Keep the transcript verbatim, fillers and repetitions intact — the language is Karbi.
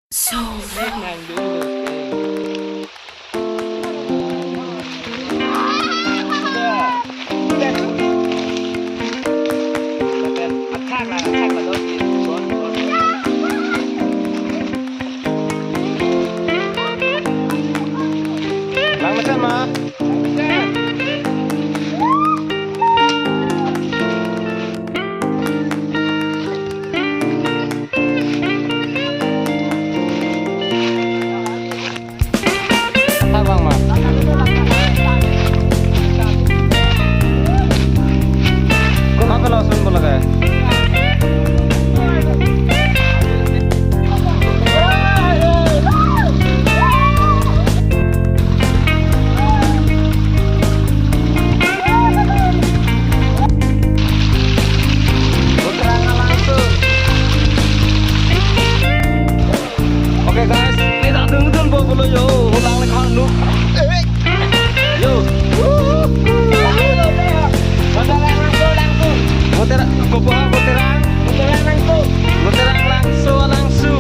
So. Lang macam ma? Tabang ma. Kona kalau sun bola kayak. Oke guys, kita dun dun bo pulo yo, hulang le khan nuk. Yo. Botera, kopo ha botera. Botera langso, langso.